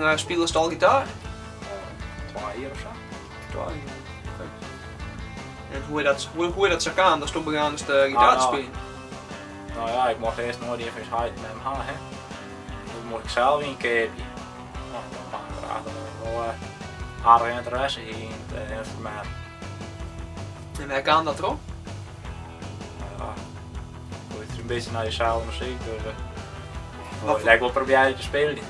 lang spilest al gitaar? Twa jier of sa. 2 jier, oké. En hoe is dat, hoe is dat sa kaam datsto begûnst gitaar te Ah, spyljen? No ja, ik mocht earst noait ien fan ús heit en mem ha, hè. Dus moast ik sels ien keapje. No, dan mag ik graach dat ik wol aardich ynteresse hie yn it ynstrumint. En wêr kaam dat troch? Ja, ik lústerje in bytsje nei deselde muzyk, dus wol ik ek wol probearje te spyljen.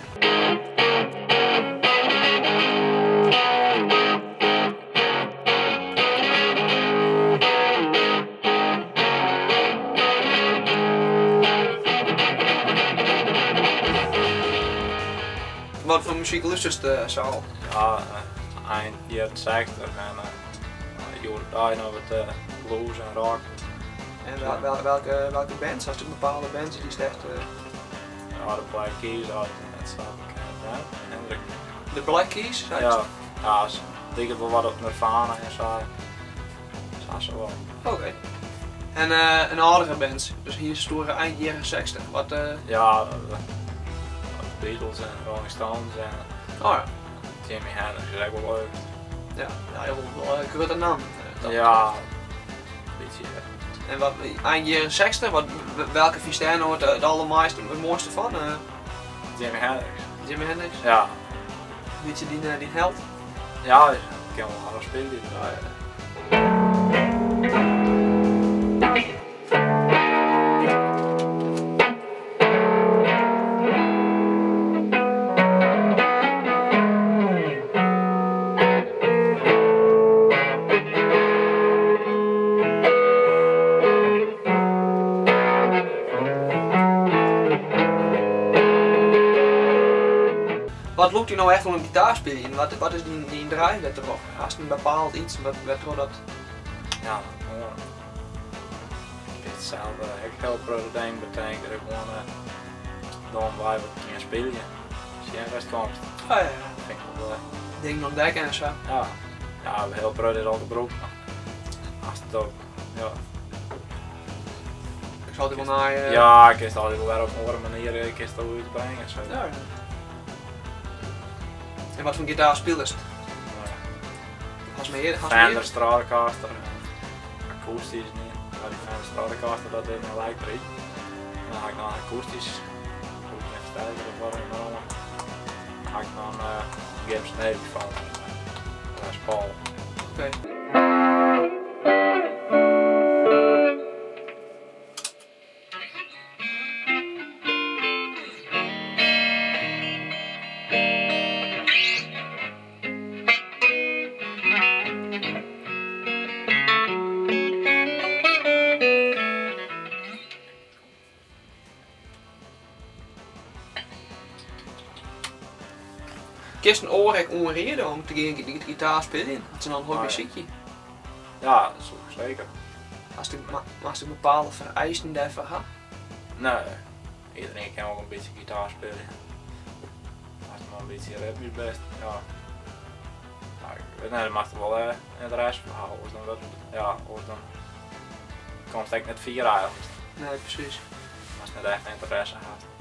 Wat foar muzyk lústerst sa al? Ja, ein jierren 60 en hjoed-de-dei noch wat blues en rock. En welke bands? Hast bepaalde bands dy'tst echt... Ja, de Black Keys altyd net sa bekend, hè? Hendrik. De Black Keys, seist? Ja, ja, liket wol wat op Nirvana en sa. Sa sa wol. Oké. En in âldere bands, dus hier stoere ein jierren 60, wat... Ja, de Beatles en Rolling Stones en Oh ja. Jimi Hendrix is ek wol leuk. Ja, ja, heel wel grutte naam. Dat Ja, een bytsje. En wat, ein jierren 60, wat, welke fynst dêr no it allermeiste, it moaiste fan? Jimi Hendrix. Jimi Hendrix? Ja. Bytsje dyn held? Ja, ik kin wol aardich spylje. Ja, ja. Wat lûkt dy no echt oan it gitaarspyljen? Wat is dyn drive dêrtroch? Hast in bepaald iets wêrtroch dat... Ja, gewoan itselde. Ik hiel protte dingen betinke dat ik gewoan dan wei wat gean spyljen. Sjen wêr'tst komst. Oh, ja, ja. Vind ik wol Dingen ûntdekke en sa. Ja. Ja, hiel protte is al te brûken. Hast it ook, ja. Ik sal altyd wol nei. Ja, kinst altyd wol wer op in oare manier kinst it útbringe. Sa. Ja, ja. En wat foar gitaar spilest? Hast mear? Hast mear? Fender Stratocaster, akoestysk niet. Ja, die Fender Stratocaster, dat is een elektrysk. En dan ha ik noch in akoestysk, hoe ik versterker of wat dan ook. Dan ha ik noch in Gibson Epiphone, Les Paul. Oké. Kinst in oar ek oanriede om te gean gitaar spyljen? As se dan hobby sykje? Ja, dat soe ik seker. Moatst ek bepaalde fereisten dêrfoar ha? Nee, iedereen kin wol in bytsje gitaar spylje. As mar in bytsje ritmysk bist, ja. Ja, ik wit net, moatst der wol ynteresse foar ha, oars dan wurdt it, ja, oars dan komst ek net fier eigentlik. Nee, presys. Ast net echt ynteresse hast.